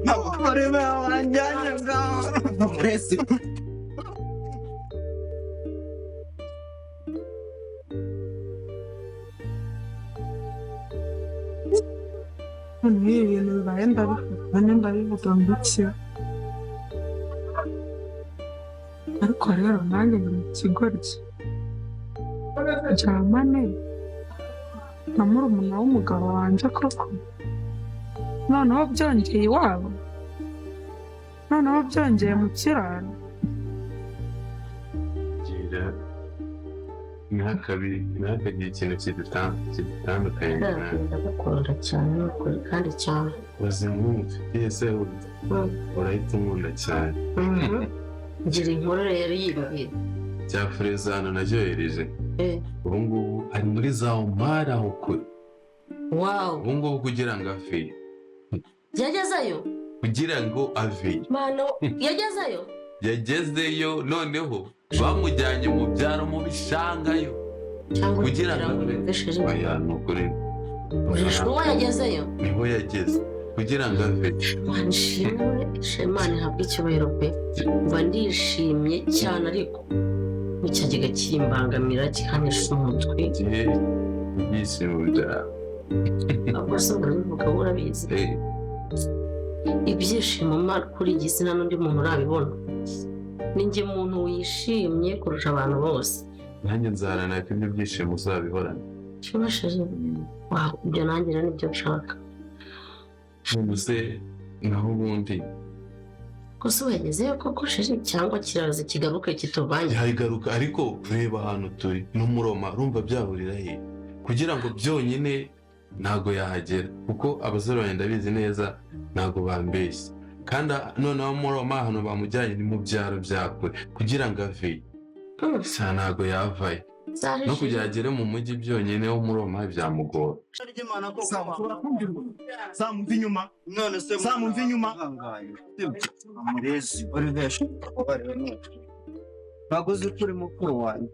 Ntabwo wanjyanye ngaho Murezi. Noneho ibi bintu bibaye ndabifata nte, ndabivuga ngo iki? Ariko rero nanjye ndi mu kigoryi ndyamane na murumuna w'umugabo wanjye koko? Noneho byongeye iwabo, noneho byongeye mu kiraro. Gira ntihakagire ikintu kidutandukanye nawe. Ndagukunda cyane ni ukuri, kandi cyane. Ubuzima mufitiye se, urahita unkunda cyane. Ngira inkuru rero yimbwira. Cya furezano naryohereje, ubu ngubu ari muri za Omari aho kure. Wow. Ubu ngubu kugira ngo aveyo. Yagezeyo? Kugira ngo aveyo. Mano, yagezeyo? Yagezeyo, noneho bamujyanye mu byaro, mu bishangayo. Cyangwa kugira ngo ngo ave. yumvishe. Oya, ni ukuri. Uwo yagezeyo? Niho yageze kugira ngo ave. Imana ishimwe, Imana ihabwe icyubahiro pe. Mba ndishimye cyane, ariko n'icyajyaga kimbangamira kikanesha umutwe. Igihe ibyishimo byawe. Ahubwo se urabivuga wowe, urabizi? Ibyishimo mba kuri iyi si nta n'undi muntu urabibona, ni njye muntu wishimye kurusha abantu bose. Nanjye nzaharanira ko ibyo byishimo uzabihorana. Nshimishije, wow, ibyo nanjye rero nibyo nshaka. None se naho ubundi? Gusa ubu yagezeyo koko sheri, cyangwa kiraza kigaruke kituvange? Yayigaruka, ariko reba ahantu turi n'umuroma, urumva byahurira he? Kugira ngo byonyine ntabwo yahagera, kuko abasore banjye ndabizi neza, ntabwo bambeshya. Kandi noneho muroma ahantu bamujyanye ni mu byaro bya kure. Kugira ngo aveyo sa ntabwo yavayo, no kugira agere mu mujyi byonyine wo muri Roma byamugora. Samu, mva inyuma. None se? Samu, mva inyuma. Murezi Olivier, ntabwo uzi ko uri mukuru wanjye?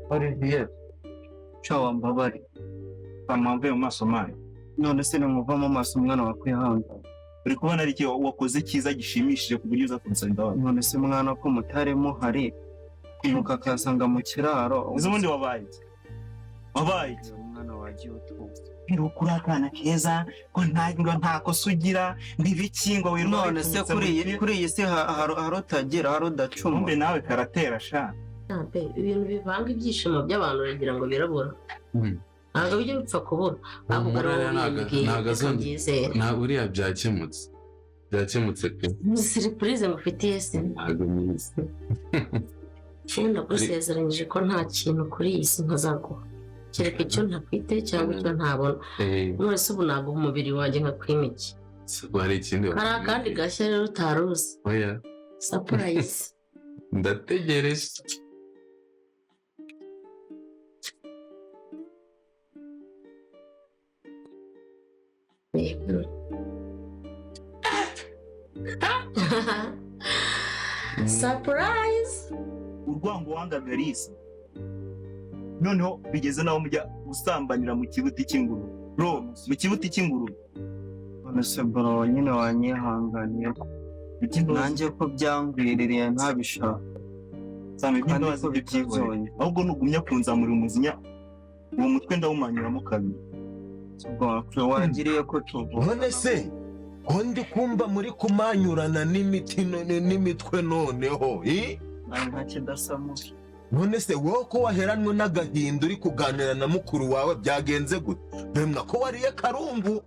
Olivier, sha wambabare. Samu, wamvuye mu maso mayo. None se nimuva mu maso, umwana wakwihangana? Uri kubona ari iki wakoze cyiza gishimishije ku buryo uza kunsaba imbabazi? None se mwana, ko mutari muhari mukakasanga mu kiraro? Uzi ubundi wabaye iki? Wabaye iki? Umwana wagiye utuza. Mperuka uri akana keza, ngo nta, ngo nta kosa ugira, ngo ibiki, ngo wirirwa None se wipfunyitse kuri mu iyi ki- kuri iyi si hari utagira, hari udacumura? Kumbe nawe karatera sha. Pe, ibintu bivanga ibyishimo by'abantu uragira ngo birabura? Ntabwo bijya bipfa kubura, ahubwo ari Humura wowe rero, ubimbwiye, ntabwo reka azongera. mbyizere. Ntabwo uriya byakemutse, byakemutse pe. Ni surprise ngufitiye se? Ntabwo myiza. Ubu ndagusezeranyije ko nta kintu kuri iyi si ntazaguha, kereka icyo ntafite cyangwa icyo ntabona. None se ubu naguha umubiri wanjye nkakwima iki? Hari ikindi? Hari akandi gashya rero utari uzi. Oya. Surprise. Ndategereje. Yego. Surprise. Urwango wangaga Alice, noneho bigeze n'aho mujya gusambanira mu kibuti cy'ingurube, bro, mu kibuti cy'ingurube. None se bro, nyine wanyihanganiye ko nanjye ko byangwiririye ntabishaka? Samba, Kandi iby'imbabazi ko byo byihorere. bitazongera. Ahubwo nugumya kunzamurira umuzinya, uwo mutwe ndawumanyuramo kabiri. Ubwo wagiriye ko tuvuga. None se ko ndi kumva muri kumanyurana n'imiti n'imitwe noneho, eh? Nta kidasamo. None se wowe ko waheranwe n'agahinda uri kuganira na mukuru wawe, byagenze gute? Bemwa ko wariye karungu.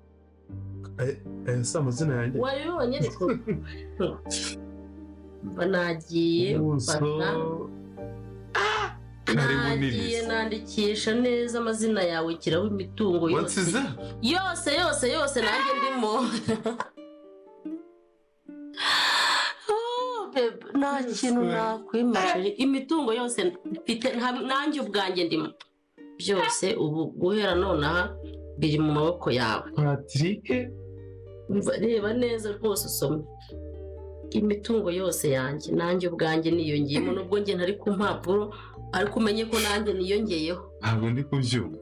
Si amazina yanjye. Wabibonye, ariko mba nagiye Ubuso mfata kari bunini. Nagiye nandikisha neza amazina yawe, kiraho imitungo yose. Wansize? Yose yose yose, nanjye ndimo. Oh, babe, nta kintu nakwima. Imitungo yose mfite, nanjye ubwanjye ndimo, byose ubu guhera nonaha biri mu maboko yawe. Patrick. Umva, reba neza rwose usome, imitungo yose yanjye, nanjye ubwanjye niyongeyemo, nubwo njye ntari ku mpapuro, ariko umenye ko nanjye niyongeyeho. Ntabwo ndi kubyumva.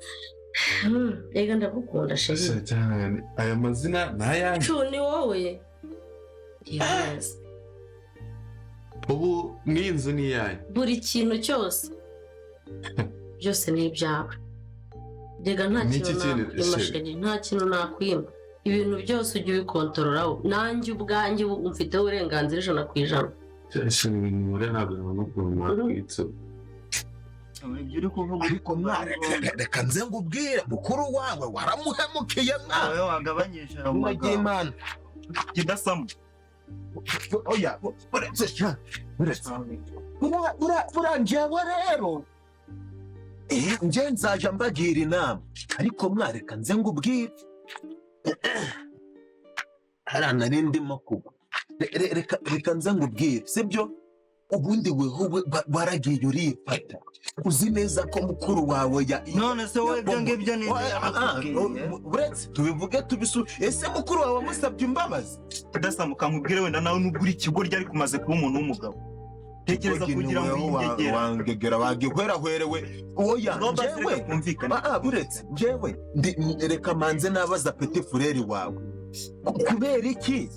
Rega ndagukunda chéri. Sha cyane, aya mazina ni ayanjye. Cu ni wowe. Yes. Ubu n'iyi nzu ni iyanyu? Buri kintu cyose, byose ni ibyawe. Rega nta Ni kintu iki kindi, nakwima. chéri? Chéri, nta kintu nakwima. Ibintu byose ujya ubikontorolaho, nanjye ubwanjye ubu mfiteho uburenganzira 100%. Chéri, ibintu muri ntabwo nabona ukuntu nakwitse. Ibyo uri kuvuga Ariko mwana, reka nze ngubwire, mukuru wawe waramuhemukiye mwana. Wowe wagabanyije ayo Izina magambo. ry'Imana. Kidasamu. Oya, uretse sha, uretse buriya njyewe rero, njye nzaja mbagira inama, ariko mwareka nze ngubwire, hariya nari ndimo kugwa. Reka nze ngubwire, sibyo? Ubundi weho waragiye urifata, uzi neza ko mukuru wawe ya None se wowe ibyo ngibyo ni Oya, yakubwiye? Uretse tubivuge tubisu, ese mukuru wawe wamusabye imbabazi? Kidasamu, kankubwire, wenda nawe nubwo uri ikigoryi ariko umaze kuba umuntu w'umugabo, tekereza kugira ngo yingegera. Wangegera wagihwerahwerewe, oya. Robert, Njyewe reka twumvikane. Buretse njyewe reka manze nabaza petit frère wawe. Kubera iki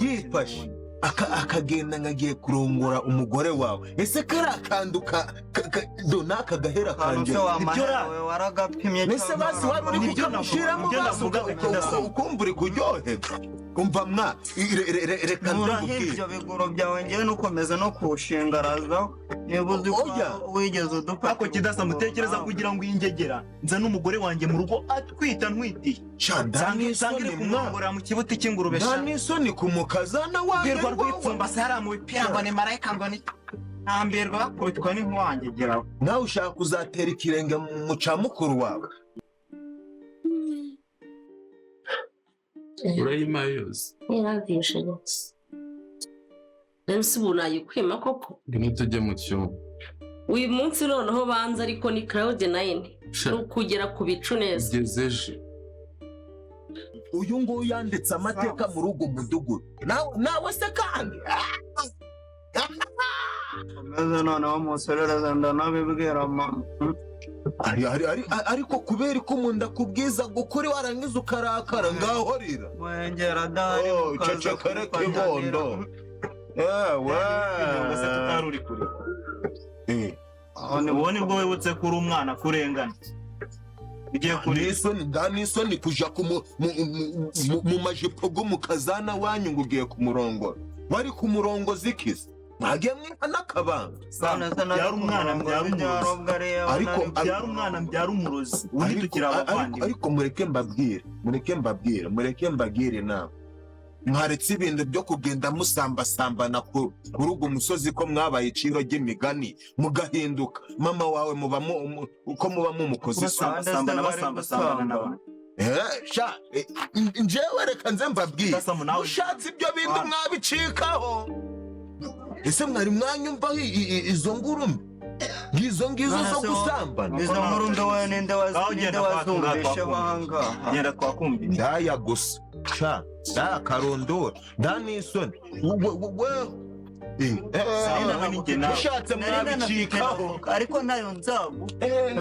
yifashe akagenda ngo agiye kurongora umugore wawe? Ese kari akantu do n'aka gahera Akantu kanjye se Ibyo wawe waragapimye? Mbese basi wari uri Nibyo kukamushyiramo, nibyo basi navugaga, Kidasamu. ukumva uri kuryoherwa. Umva mwa, reka Nkuraho ndikubwire. ibyo biguru byawe, ngewe nukomeza no kuwushingarazaho niba uzi ko Oya. wigeze udupfa. Ako Kidasamu, tekereza kugira ngo yingegera nza n'umugore wanjye mu rugo atwita, ntwitiye, Sha, nda nsanga iri n'isoni mwa. kumwongorera mu kibuti cy'ingurube Nta sha. n'isoni kumukazana wawe. Rwirwa rwipfumbase hariya mu bipira ngo ni marayika, ngo ni ntambirwa bakubitwa n'inkuwangegera. Nawe ushaka kuzatera ikirenge mu cya mukuru wawe. Urayimpaye yose? Yaramvishe yose. Rero si ubu nayikwima koko? Ngwino tujye mu cyumba. Uyu munsi noneho banza, ariko ni cloud nine. Sha, Ni ukugera ku bicu neza. ugeze ejo. Uyu nguyu yanditse amateka muri uwo mudugudu, nawe se kandi. Maze noneho muserereza, ndanabibwira mama. Ariko kubera ko umuntu akubwiza gukuri warangiza ukarakara, ngaho rira. Mwengera adahari Oh, mukaza ceceka reka. kumfatanira. Ibondo ewe. Ngo se tutari uri kure? Aho ni Ubu nibwo wibutse ko uri umwana kurengana ugiye kuri N'isoni, nda n'isoni kuja mu majipo g'umukazana wanyu ngo ugiye kumurongora. Wari kumurongoza ikiza mwagiye mwiha n'akabanga. None se nari Byari umwana, kumurongoza byari umurozi. ibyarobwa areba Byari umwana, mbyara umurozi, ubundi tukiri abavandimwe. Ariko mureke mbabwire, mureke mbabwire, mureke mbagire inama. Mwaretse ibintu byo kugenda musambasambana kuri uwo musozi, ko mwabaye iciro ry'imigani, mugahinduka. Mama wawe muba uko muba mumukoze isoni. Basambasambana, basambasambana n'abantu. Sha, njyewe reka nze mbabwire. Kidasamu nawe. Mushatse ibyo bintu mwabicikaho. Ese mwari mwanyumvaho izo ngurume ngizo ngizo None zo se wowe- gusambana? Izo nkuru mbi wowe ninde Ngaho ninde genda wazumvishe twakumva. ahangaha? Genda twakumvise. Ndaya gusa sha, ndaya karondora, nda n'isoni. Sinari nawe ni nawe. Mushatse Nari nanafite mwabicikaho. avoka, ariko nayo nzagu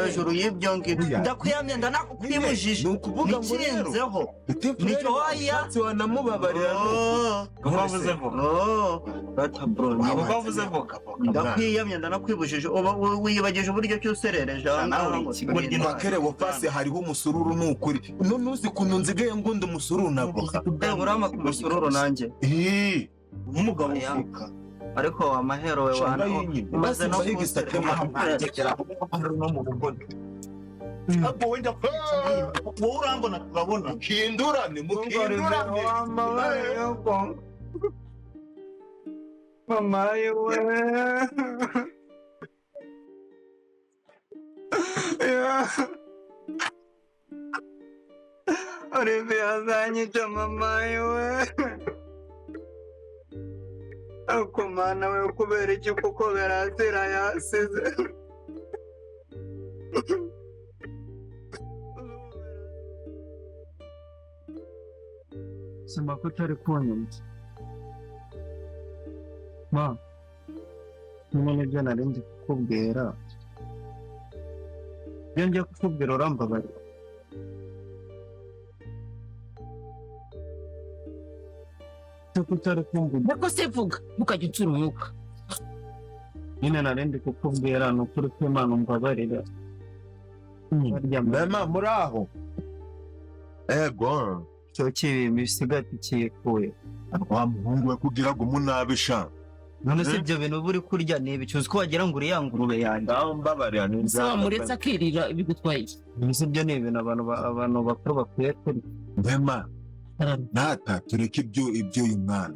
hejuru y'ibyo ngibyo. Oya. Ndakwiyamye, ndanakukwibujije. Ni ukuvuga ngo rero Nikirenzeho Petit frere Nicyo wawe waya. ushatse wanamubabarira ni Oh, Kuko wavuze vuba. oh, bata bro. Kuko wavuze vuba. Ndakwiyamye, ndanakwibujije. Uba wiyibagije uburyo ki userereje aha Nawe ngaha ngo ikigoryi tugende. Kwa kerewo fasi hariho umusururu, ni ukuri none uzi ukuntu nzigaye ngunda umusururu na voka. Urama ku musururu nanjye. Ih, Nk'umugabo Oya. uvuka. Ariko amahero we shamba wana y'inyuma umaze no basi igisate. No mu rugo ntabwo wenda wowe urambona, turabona. Mukindurane, mukindurane. Mama we. Olivier azanyica, mama we. Ariko mana we, kubera iki? Kuko Berazira yasize. Sima ko utari kunyumva ma, nyine nibyo nari ndi kukubwira. Ibyo ngiye kukubwira urambabarira. ko utari kumva? Nako se vuga, ntukajya ucura umwuka. Nyine nari ndi kukubwira, ni ukuri kw'Imana umbabarira. Barya. Mema, muri aho? Ego. Cyo kibi misigati kiyikuye. Wa muhungu we, kugira ngo umunabi sha. None se ibyo bintu uba uri kurya ni ibicu? Uzi ko wagira ngo uri ya ngurube yanjye. Ngaho mbabarira ni. Ese wamuretse akirira, bigutwaye iki? None se ibyo ni ibintu abantu bakuru bakwiye kurya? Mema nata, tureke ibyo iby'uyu mwana.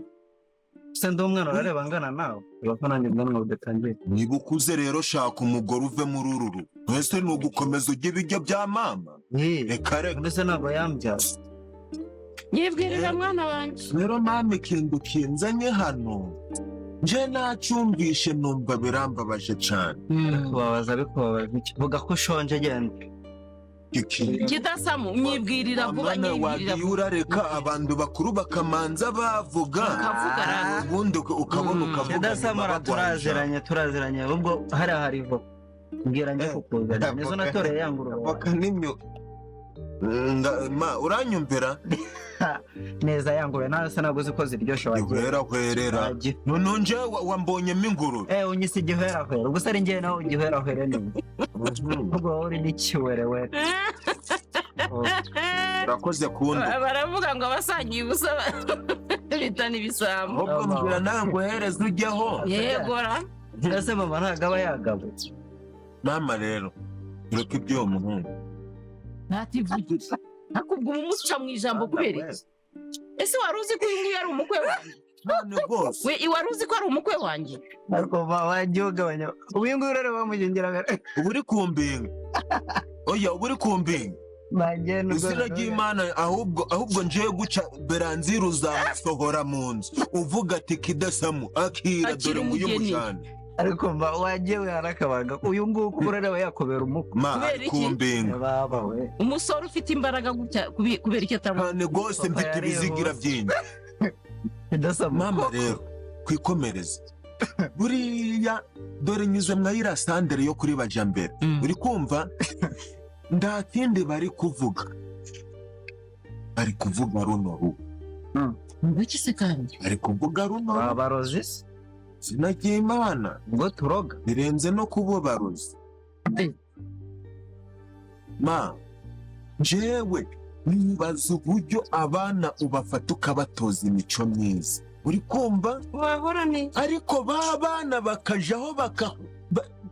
Se ndi umwana urareba angana nawe? Uba ko nanjye ubwanwa budatangiye. Niba ukuze rero, shaka umugore uve muri uru rugo. Ese ni ugukomeza ujya ibiryo bya mama? Reka reka. None se ntabwo yambyara? Nyibwirira, mwana wanjye. Rero mama, ikintu kinzanye hano nje nacyumvishe numva birambabaje cyane. Bikubabaza, bikubabaza iki? Vuga ko ushonje, genda. Kidasamu, nyibwirira vuba. Mwana, Nyibwirira wagiye vuba. urareka abantu bakuru bakamanza bavuga, Bakavuga ra. ubundi ukabona ukavuga nyuma Kidasamura. baguhaye ijambo. Turaziranye, turaziranye. Ubwo hariya hari voka, mbwira njye kukuzanira nizo natoreye ya ngurube. Voka n'imyo ma, uranyumvira? Neza, ya ngurube nawe se ntabwo uzi ko ziryoshye? Wagiye. Ihwera hwerera. Wagiye. None nje wambonyemo ingurube. Eh, unyise igihwerahwera, ubwo se ari njyewe nawe igihwerahwere ni ubwo wowe uri n'ikiwerewere. Oh. Urakoze kundi. Baravuga ngo abasangiye ubusa bitana ibisambo. Ahubwo mbwira nawe ngo uhereze ujyeho. Yegora. Ese mama ntabwo aba yagabutse? Mama rero, tureke iby'uwo muhungu. Ntativugira akubwo umuca mu ijambo kubera iki? Ese wari uzi ko uyu nguyu ari umukwe wanjye? None rwose. We, wari uzi ko ari umukwe wanjye? Ariko wagiye ugabanya, ubu uyu nguyu urareba bamugengira. Uba uri ku mbinga, oya, uba uri ku mbinga. Bagenda. Izina ry'Imana, ahubwo njewe guca Beranzira uzamusohora mu nzu uvuga ati: "Kidasamu akira." Akira Dore nguyu umugeni. mujana. Ariko mba wagiye wihana akabanga, uyu nguyu uko urareba yakubera umukwe. Ma, Kubera ari iki? ku mbinga. Baba we. Umusore ufite imbaraga gutya, kubera iki atabona? Cyane rwose, mfite Papa ibizigira byinshi. Kidasamu. Mama rero, kwikomereza buriya, dore nyuze mwa iriya sandere yo kuri Bajambere. Uri kumva nta kindi bari kuvuga, bari kuvuga runo rugo. Ngwiki se kandi? Bari kuvuga runo rugo. Babarozi se? Izina ry'Imana. Ubwo turoga. Birenze no kuba barozi. Ma, njyewe nibaza uburyo abana ubafata ukabatoza imico myiza, uri kumva? Wahora ni Ariko ba bana bakajaho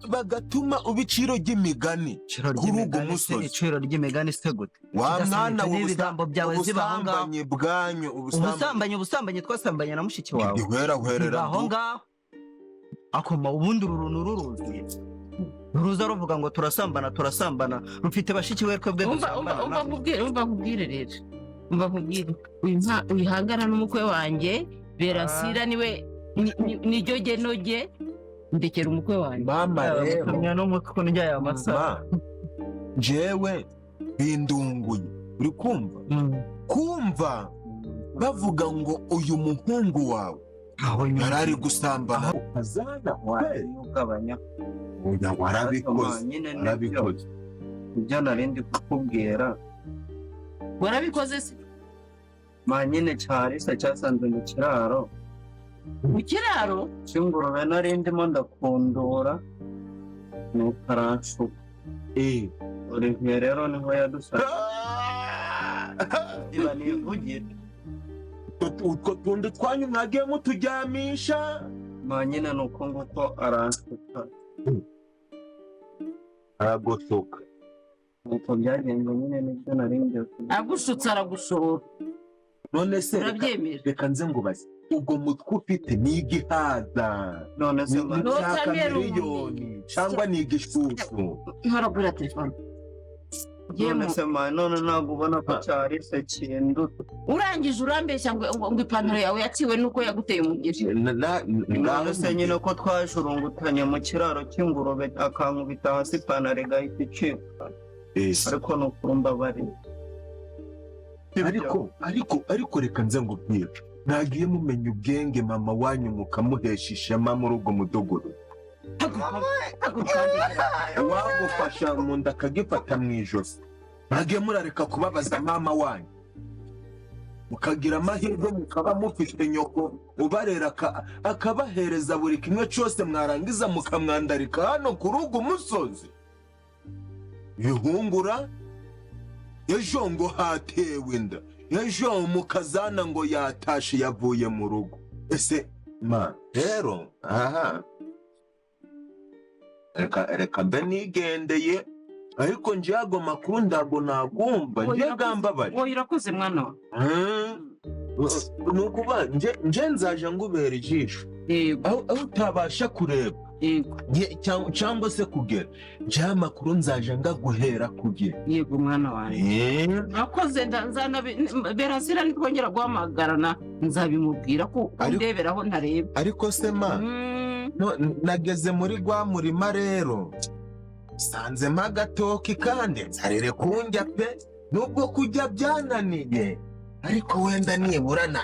bagatuma ibiciro ry'imigani Iciro kuri uwo ry'imigani se? musozi. Iciro ry'imigani se gute? Wa mwana Kidasamu, we, ibigambo byawe ziba aho ngaho. ubusambanyi bwanyu, ubusambanyi. Ubusambanyi, ubusambanyi twasambanye na mushiki wawe? Ihwera hwerera. Biba aho ngaho akoma. Ubundi uru runtu ruruzi ruza ruvuga ngo turasambana, turasambana, rufite bashiki we twebwe Umva, umva, dusambana umva. nabo. Nkubwire, umva nkubwire rero, umva nkubwire. Uyu wihangana n'umukwe wanjye Berasira niwe niryo genoge, ndekera umukwe wanjye. Mama rero. Mutumye n'umutwe undya aya masaha. Ma, njyewe bindunguye, uri kumva, kumva bavuga ngo uyu muhungu wawe Aho nyuma. yari ari gusambana ukazana. Ugabanya. Oya, warabikoze. Nyine nibyo. Warabikoze. Ibyo nari ndi kukubwira. Warabikoze se? Ma, nyine cyarisa cyasanzwe mu kiraro Mu kiraro? cy'ingurube nari ndimo ndakundura, nuko aranshuka. Olivier rero niho yadusanze, iba nivugire. Utwo tuntu twanyu mwagiye muturyamisha. Ma, nyine ni uko nguko aranshuka. Aragosoka. Nuko byagenze nyine, nibyo nari ngiye kuvuga. Agushutse aragushora. None se reka, Urabyemera? reka nze ngubaze, ubwo mutwe ufite ni igihaza, None se ni ma ni cya Watermelon. kamiliyoni cyangwa ni igishushu? Ntoragura telefone. None se ma, none ntabwo ubona ko cyarise kinduta? Urangije urambeshya ngo ipantaro yawe yaciwe nuko yaguteye umugeri. None se nyine ko twajurungutanye mu kiraro cy'ingurube, akankubita hasi, ipantaro igahita icika? Ariko ni ukuri mbabariye. Ariko reka nze ngubwire, ntagiye mumenya ubwenge mama wanyu mukamuhesha ishema muri ubwo mudugudu. Wagufasha mu nda akagifata mu ijosi, ntagiye murareka kubabaza mama wanyu. Mukagira amahirwe mukaba mufite nyoko ubarera akabahereza buri kimwe cyose, mwarangiza mukamwandarika hano kuri ugu musozi. Bihungura ejo ngo hatewe inda, ejo mukazana ngo yatashe yavuye mu rugo. Ese ma rero aha reka mbe nigendeye, ariko nje ago makuru ndago nagumva nje gambabaje. Oya, urakoze mwana wa. Ni ukuvuga nje nzaje ngubera ijisho Yego. aho utabasha kureba Yego. Cyangwa se kugera, nje amakuru nzaje ngaguhera kugira. Yego mwana wanjye, urakoze. Nzana Berazira nitwongera guhamagarana nzabimubwira ko undeberaho ntareba. Ariko se ma, nageze muri gwa murima rero sanzemo agatoki kandi nzarere kundya pe, nubwo kujya byananiye ariko wenda nibura na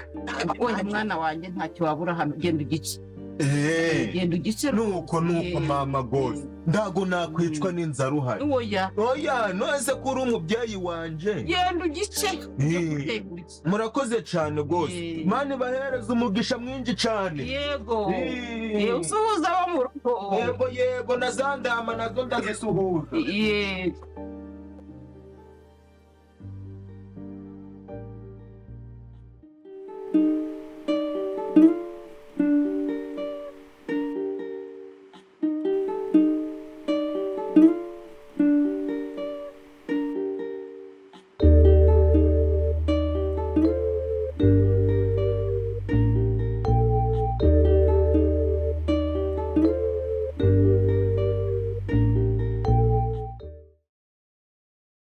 Oya mwana wanjye, ntacyo wabura hano, genda ugice. Genda ugice. Nuko mama gose, ntago nakwicwa n'inzara uhari. Oya. Oya, none ko uri umubyeyi wanje. Genda ugice. Murakoze cyane rwose, Mana ibahereze umugisha mwinshi cyane. Yego. Usuhuza abo mu rugo. Yego yego, na za ndama nazo ndazisuhuza. Yego.